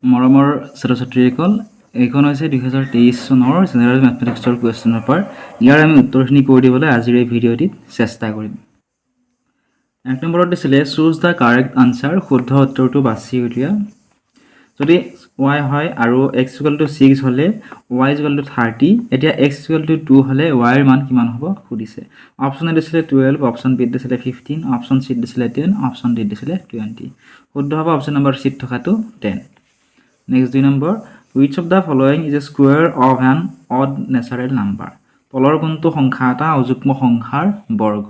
মৰমৰ ছাত্ৰ ছাত্ৰীসকল, এইখন হৈছে 2023 চনৰ জেনেৰেল মেথমেটিক্সৰ কুৱেশ্যন পেপাৰ। ইয়াৰ আমি উত্তৰখিনি কৰি দিবলৈ আজিৰ এই ভিডিঅ'টিত চেষ্টা কৰিম। 1 নম্বৰত দিছিলে, "Choose the correct answer." শুদ্ধ উত্তৰটো বাছি উলিওৱা। যদি why হয় আৰু এক্স ইকুৱেল টু 6 হ'লে why equal to 30, এতিয়া এক্স ইকুৱেল টু 2 হ'লে ৱাইৰ মান কিমান হ'ব সুধিছে। অপশ্যন এ দিছিলে 12, অপশ্যন বিত দিছিলে 15, অপশ্যন চিত দিছিলে 10, অপশ্যন ডিত দিছিলে 20। শুদ্ধ হ'ব অপশ্যন নম্বৰ চিত থকাটো 10। Next 2 number, "Which of the following is a square of an odd natural number?" তলৰ কোনটো সংখ্যা এটা অযুগ্ম সংখ্যাৰ বৰ্গ?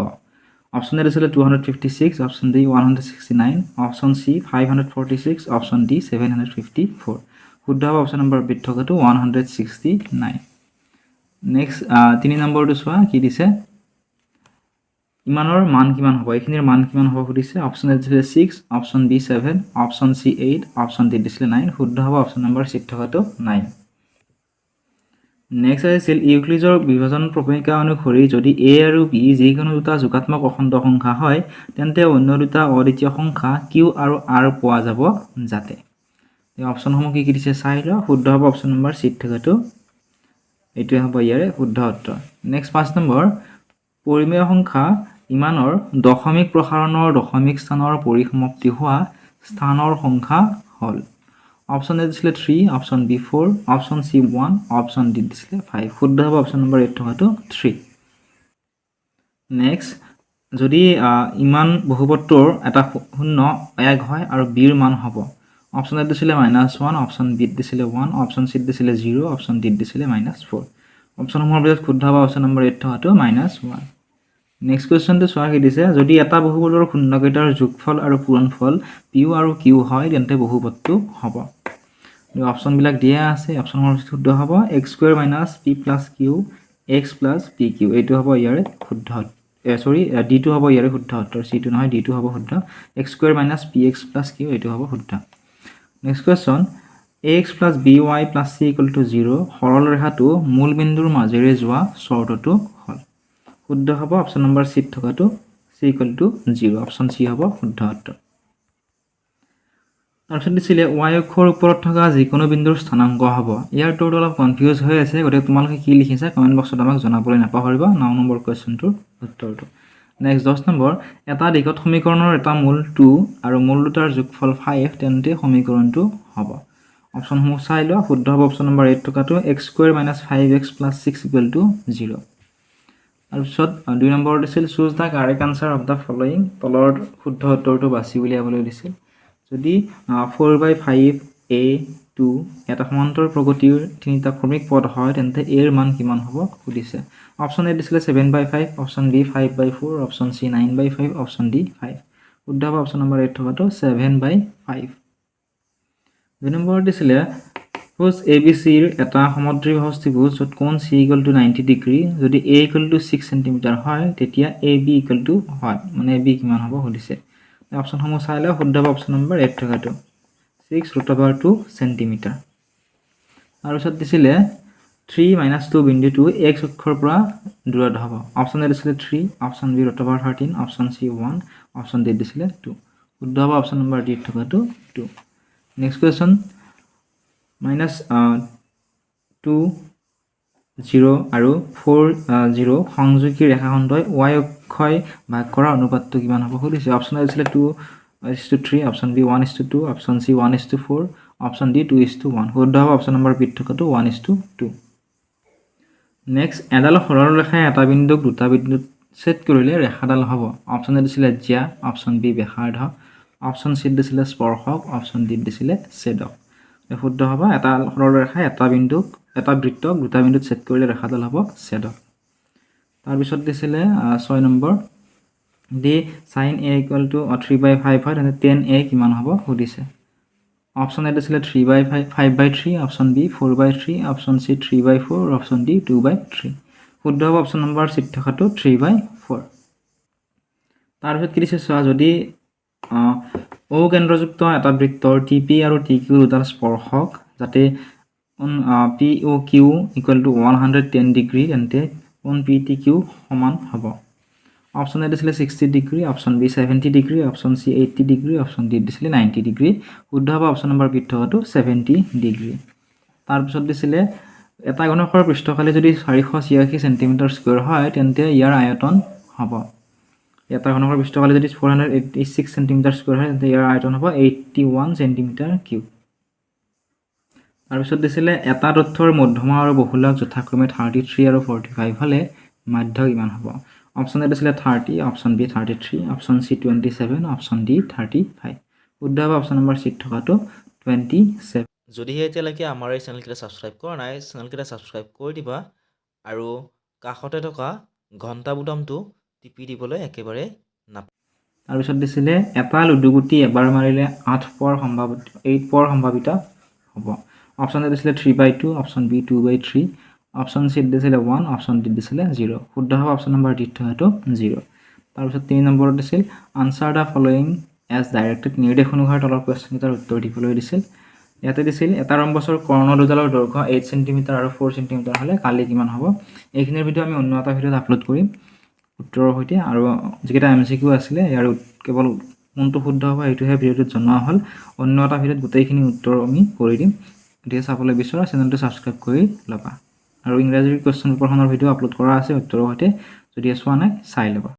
অপশ্যন এ দিছিলে 256, option B 169, option C 546, option D 754। শুদ্ধ হ'ব অপশ্যন নম্বৰ বিত থকাটো 169। নেক্সট 3 নম্বৰটো চোৱা কি দিছে। ইমানৰ মান কিমান হ'ব, এইখিনিৰ মান কিমান হ'ব সুধিছে। অপশ্যন এ দিছিলে 6, option B 7, option C 8, option D দিছিলে 9। শুদ্ধ হ'ব অপশ্যন নম্বৰ চিত থকাটো 9। নেক্সট আহিছিল, ইউক্লিডৰ বিভাজন প্ৰমেয়িকা অনুসৰি যদি এ আৰু বি যিকোনো দুটা যোগাত্মক অখণ্ড সংখ্যা হয়, তেন্তে অন্য দুটা অদ্বিতীয় সংখ্যা কিউ আৰু আৰ পোৱা যাব যাতে। এই অপশ্যনসমূহ কি কি দিছে চাই লোৱা। শুদ্ধ হ'ব অপশ্যন নম্বৰ চিত থকাটো, এইটোৱে হ'ব ইয়াৰে শুদ্ধ উত্তৰ। নেক্সট 5 নম্বৰ, পৰিমেয় সংখ্যা ইমানৰ দশমিক প্ৰসাৰণৰ দশমিক স্থানৰ পৰিসমাপ্তি হোৱা স্থানৰ সংখ্যা হ'ল। অপশ্যন এ দিছিলে 3, option B 4, option C 1, option D দিছিলে 5। শুদ্ধ হ'ব অপশ্যন নম্বৰ এত থকাটো 3। নেক্সট, যদি ইমান বহুপদটোৰ এটা শূন্য 1 হয় আৰু বিৰ মান হ'ব। অপশ্যন এত দিছিলে মাইনাছ 1, অপশ্যন বিত দিছিলে 1, অপশ্যন চিত দিছিলে 0, অপশ্যন ডিত দিছিলে মাইনাছ 4। অপশ্যনসমূহৰ ভিতৰত শুদ্ধ হ'ব অপশ্যন নম্বৰ এত থকাটো মাইনাছ 1। নেক্সট কুৱেশ্যনটো চোৱা কি দিছে। যদি এটা বহুপদৰ শূন্যকেইটাৰ যোগফল আৰু পূৰণফল পি আৰু কিউ হয়, তেন্তে বহুপদটো হ'ব। অপশ্যনবিলাক দিয়া আছে। অপশ্যনসমূহৰ শুদ্ধ হ'ব x square minus p plus q x plus p q। এইটো হ'ব ইয়াৰে শুদ্ধ, চৰি, ডিটো হ'ব ইয়াৰে শুদ্ধ উত্তৰ। চিটো নহয়, ডিটো হ'ব শুদ্ধ। X square minus p x plus q, এইটো হ'ব শুদ্ধ। Next question, a x plus b y plus c equal to zero' সৰল ৰেখাটো মূল বিন্দুৰ মাজেৰে যোৱা চৰ্তটো হ'ল। শুদ্ধ হ'ব অপশ্যন নম্বৰ চিত থকাটো, c equal to 0, option C হ'ব শুদ্ধ উত্তৰ। তাৰপিছত দিছিলে, why অক্ষৰ ওপৰত থকা যিকোনো বিন্দুৰ স্থানাংক হ'ব। ইয়াৰ উত্তৰটো অলপ কনফিউজ হৈ আছে, গতিকে তোমালোকে কি লিখিছা কমেণ্ট বক্সত আমাক জনাবলৈ নাপাহৰিবা 9 নম্বৰ কুৱেশ্যনটোৰ উত্তৰটো। নেক্সট 10 নম্বৰ, এটা দ্বিঘাত সমীকৰণৰ এটা মূল 2 আৰু মূল দুটাৰ যোগফল 5, তেন্তে সমীকৰণটো হ'ব। অপশ্যনসমূহ চাই লোৱা। শুদ্ধ হ'ব অপশ্যন নম্বৰ এত থকাটো, x square minus 5 x plus 6 equal to 0। তাৰপিছত 2 নম্বৰত দিছিল, "Choose the correct answer of the following." তলৰ শুদ্ধ উত্তৰটো বাছি উলিয়াবলৈ দিছিল। যদি 4 বাই 5 এ 2 এটা সমান্তৰ প্ৰগতিৰ তিনিটা ক্ৰমিক পদ হয়, তেন্তে এৰ মান কিমান হ'ব সুধিছে। অপশ্যন এ দিছিলে 7 by 5, option B 5 by 4, option C 9 by 5, option D 5। শুদ্ধ হ'ব অপশ্যন নম্বৰ এত থকাটো 7 বাই 5। 2 নম্বৰত দিছিলে, ত্ৰিভুজ এ বি চিৰ এটা সমদ্বিবাহু ত্ৰিভুজ য'ত কোণ C equal to 90 degree, যদি a equal to 6 centimetre হয়, তেতিয়া এ বি ইকুৱেল টু হয়, মানে এ বি কিমান হ'ব সুধিছে। অপশ্যনসমূহ চাই লওঁ। শুদ্ধ হ'ব অপশ্যন নম্বৰ এত থকাটো, 6 root over 2 centimetre। তাৰপিছত দিছিলে, 3 মাইনাছ 2 বিন্দুটো এক্স অক্ষৰ পৰা দূৰত হ'ব। অপশ্যন এ দিছিলে 3, option B root over 13, option C 1, option D দিছিলে 2। শুদ্ধ হ'ব অপশ্যন নম্বৰ ডিত থকাটো 2। Next question, minus 2 0 আৰু 4 0 সংযোগী ৰেখাখণ্ডই why অক্ষই ভাগ কৰা অনুপাতটো কিমান হ'ব সুধিছে। অপশ্যন এ দিছিলে 2 is to 3, option B 1 is to 2, option C 1 is to 4, option D 2 is to 1। শুদ্ধ হ'ব অপশ্যন নম্বৰ বিত থকাটো 1 is to 2। Next, এডাল সৰল ৰেখাই এটা বিন্দুক দুটা বিন্দুত ছেদ কৰিলে ৰেখাডাল হ'ব। অপশ্যন এ দিছিলে জ্যা, অপশ্যন বি ব্যাসাৰ্ধ, অপশ্যন চিত দিছিলে স্পৰ্শক, অপশ্যন ডিত দিছিলে ছেদক। শুদ্ধ হ'ব, এটা সৰল ৰেখাই এটা বিন্দুক, এটা বৃত্তক দুটা বিন্দুত ছেদ কৰিলে ৰেখাডাল হ'ব ছেদক। তাৰপিছত দিছিলে 6 নম্বৰ, যদি sin A equal to 3 by 5 হয়, তেন্তে টেন এ কিমান হ'ব সুধিছে। অপশ্যন এ দিছিলে 3 by 5, 5 by 3, option B 4 by 3, option C 3 by 4, option D 2 by 3। শুদ্ধ হ'ব অপশ্যন নম্বৰ চিত থকাটো 3 বাই 4। তাৰপিছত কি দিছে চোৱা, যদি অ' কেন্দ্ৰযুক্ত এটা বৃত্তৰ টি পি আৰু টি কিউ দুটা স্পৰ্শক, যাতে P O Q equal to 110 degree, তেন্তে কোণ পি টি কিউ সমান হ'ব। অপশ্যন এ দিছিলে 60 degree, option B 70 degree, option C 80 degree, option D দিছিলে 90 ডিগ্ৰী। শুদ্ধ হ'ব অপশ্যন নম্বৰ বিত থকাটো 70 ডিগ্ৰী। তাৰপিছত দিছিলে এটা ঘনকৰ পৃষ্ঠকালি যদি 486 চেণ্টিমিটাৰ স্কুৱেৰ হয়, তেন্তে ইয়াৰ আয়তন হ'ব। এটা ঘনকৰ পৃষ্ঠকালি যদি 486 centimetre square হয়, তেন্তে ইয়াৰ আয়তন হ'ব 81 চেণ্টিমিটাৰ কিউব। তাৰপিছত দিছিলে এটা তথ্যৰ মধ্যমা আৰু বহুলক যথাক্ৰমে 33 আৰু 45 হ'লে মাধ্য কিমান হ'ব? অপশ্যন এ দিছিলে 30, option B 33, option C 27, option D 35। শুদ্ধ হ'ব অপশ্যন নম্বৰ চিত থকাটো 27। যদিহে এতিয়ালৈকে আমাৰ এই চেনেলকেইটা ছাবস্ক্ৰাইব কৰা নাই, চেনেলকেইটা ছাবস্ক্ৰাইব কৰি দিবা আৰু কাষতে থকা ঘণ্টা বুটামটো টিপি দিবলৈ একেবাৰে নাপ তাৰপিছত দিছিলে এটা লুডু গুটি এবাৰ মাৰিলে 8 পোৱাৰ সম্ভাৱিত 8 পোৱাৰ সম্ভাৱিতা হ'ব। অপশ্যন এ দিছিলে 3/2, option B 2/3, option চিত দিছিলে 1, অপশ্যন ডিত দিছিলে 0। শুদ্ধ হ'ব অপশ্যন নম্বৰ ডিত থকাটো 0। তাৰপিছত 3 নম্বৰত দিছিল "Answer the following as directed." নিৰ্দেশ অনুসাৰে তলৰ কুৱেশ্যনকেইটাৰ উত্তৰ দিবলৈ দিছিল। ইয়াতে দিছিল এটা ৰম্বছৰ কৰ্ণ দুডালৰ দৈৰ্ঘ্য 8 চেণ্টিমিটাৰ আৰু 4 চেণ্টিমিটাৰ হ'লে কালি কিমান হ'ব? এইখিনিৰ ভিডিঅ' আমি অন্য এটা ভিডিঅ'ত আপলোড কৰিম উত্তৰৰ সৈতে। আৰু যিকেইটা এমচিকিউ আছিলে, ইয়াৰ কেৱল কোনটো শুদ্ধ হ'ব সেইটোহে ভিডিঅ'টোত জনোৱা হ'ল। অন্য এটা ভিডিঅ'ত গোটেইখিনি উত্তৰ আমি কৰি দিম। গতিকে চাবলৈ বিচৰা চেনেলটো ছাবস্ক্ৰাইব কৰি ল'বা। আৰু ইংৰাজীৰ কুৱেশ্যন পেপাৰখনৰ ভিডিঅ' আপলোড কৰা আছে উত্তৰৰ সৈতে, যদি চোৱা নাই চাই ল'বা।